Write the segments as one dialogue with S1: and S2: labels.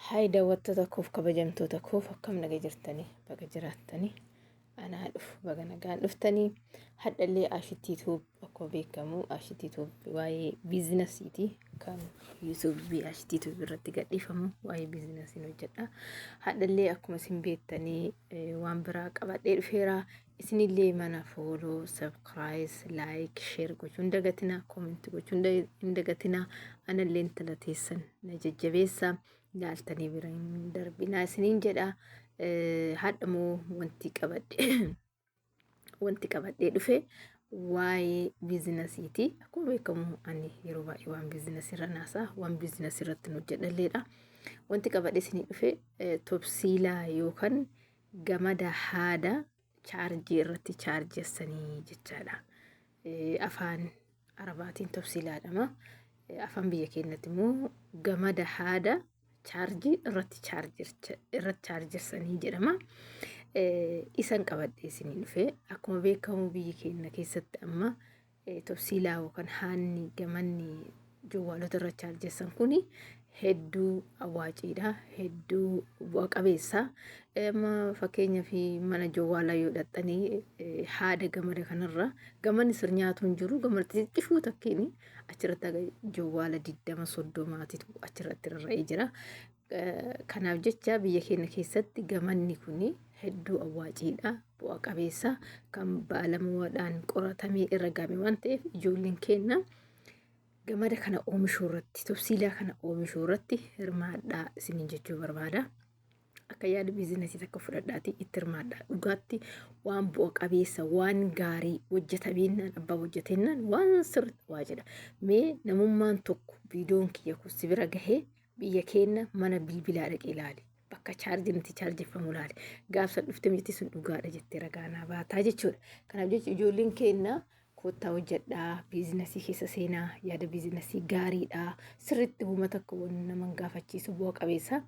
S1: Haay daawwattoota koof kabajamtoota koof, akkam naga jirtanii? Baga jiraattanii. Anaa dhufu, baga nagaan dhuftanii. Hadhallee Ashitti Tube, akkuma beekamu Ashitti Tube waa'ee biizinasiiti. Kan yuutuubii Ashitti Tube irratti gadhiifamu waa'ee biizinasiin hojjedha. Hadhallee akkuma isin beektanii waan biraa qabadhee dhufeera. Isinillee mana follow, subscribe, like, share gochuu hin dagatina, comment gochuu hin dagatina. Anallee intala teessan na jajjabeessa, laaltanii bira hin darbinaa isiniin jedha. Hadha moo wanti qabadhee dhufe waa'ee biizinasiiti. Akkuma beekamu ani yeroo baay'ee waan biizinasii irra naasaa, waan biizinasii irratti hojjedhalleedha. Wanti qabadhee isinii dhufe tobsiilaa yookaan gamada haada chaarjii irratti chaarjessanii jechaadha. Afaan Arabaatiin tobsiilaa jedhama. Afaan biyya keenyatti immoo gamada haada chaarjii irratti chaarjessanii jedhama. Isan qabadhee isinii dhufe. Akkuma beekamu biyya keenya keessatti amma tobsiilaa yookaan haanni gamanni jawwaalota irra chaarjessan kuni hedduu awwaaciidha. Hedduu bu'a qabeessa. Amma fakkeenyaaf mana jawwaalaa yoo dhaqxanii haada gamada kanarra gamanni sir nyaatu hin jiru, gamada xixiqqishuu takkiin achirratti jawwaala 20 30tu achirratti rarra'ee jira. Kanaaf jecha biyya keenya keessatti gamanni kun hedduu awwaaciidha. Bu'a qabeessa, kan baalamuudhaan qoratamee irra gahame waan ta'eef, ijoolleen keenya gamada kana oomishuu irratti, tobsiilaa kana oomishuu irratti hirmaadhaa isiniin jechuu barbaada. Akka yaada biizinasii takka fudhadhaatii itti hirmaadhaa. Dhugaatti waan bu'a qabeessa, waan gaarii hojjetameennaan, abbaa hojjeteennaan waan sirriitti waa jedha. Mee namummaan tokko viidiyoon kiyya kun si bira gahee biyya keenya mana bilbilaa dhaqee ilaali. Bakka chaarjiin itti chaarjeffamu ilaali. Gaafsan dhuftee miti sun dhugaadha jettee ragaa naa baataa jechuudha. Kanaaf jecha ijoolleen keenya koottaa hojjedhaa, biizinasii keessa seenaa, yaada biizinasii gaariidha. Sirriitti uummata akka waan nama hin gaafachiisu, bu'a qabeessa.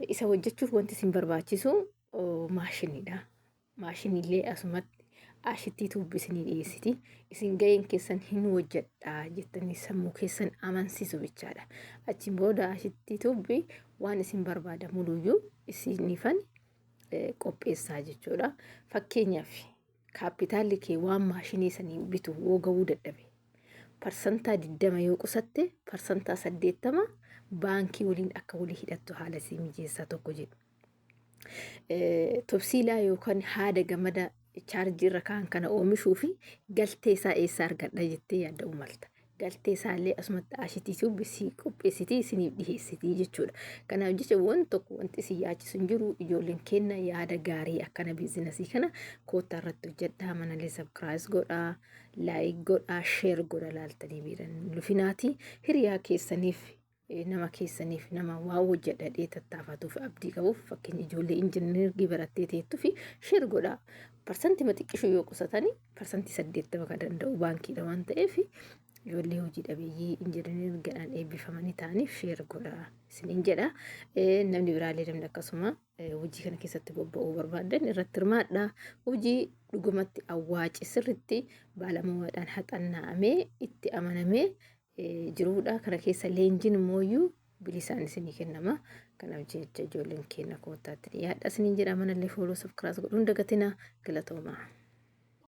S1: Isa hojjechuuf wanti isin barbaachisu maashiniidha. Maashiniillee asumatti Ashittii Tube isinii dhiyeessiti. Isin ga'een keessan hin hojjedhaa jettanii sammuu keessan amansiisu bichaadha. Achiin booda Ashittii Tube waan isin barbaada muluyyuu isiniifan qopheessaa jechuudha. Fakkeenyaaf kaappitaalli kee waan maashinii sanii bitu yoo ga'uu dadhabe, parsantaa 20 yoo qusatte, parsantaa 80 baankii waliin akka walii hidhattu haala sii mijeessaa tokko jedhu. Tobsiilaa yookaan haada gamada chaarjii irra kaan kana oomishuu fi galtee isaa eessaa argadha jettee yaadda'uu malta. Galtee isaallee asumatti Ashitii Tube sii qopheessitii isiniif dhiheessitii jechuudha. Kanaaf jecha waan tokko wanti isin yaachisu hin jiru. Ijoolleen kenna yaada gaarii akkana biizinasii kana koottaa irratti hojjedhaa. Manalee subscribe godhaa, like godhaa, share godhaa, laaltanii biiran lufinaati hiriyaa keessaniif, nama keessaniif, nama waa hojjedhadhee tattaafatuuf abdii qabuuf, fakkeenya ijoollee injiinaringii barattee teettuu fi share godhaa. Parsantii xiqqishuu yoo qusatanii parsantii 80 kan danda'u baankiidha waan ta'eef, ijoollee hojii dhabeeyyii injiinaringiidhaan eebbifamanii ta'aniif share godhaa isiniin jedha. Namni biraallee, namni akkasuma hojii kana keessatti bobba'uu barbaadan irratti hirmaadha. Hojii dhugumatti awwaaci, sirritti baalamuudhaan haxannaa'amee itti amanamee jiruudha. Kana keessa leenjiin immooyyuu bilisaan isinii kennama. Kanaaf jecha ijoolleen keenya koottaatti dhiyaadha isiniin jedha. Manallee follow, subscribe godhuun dagatina. Galatoomaa.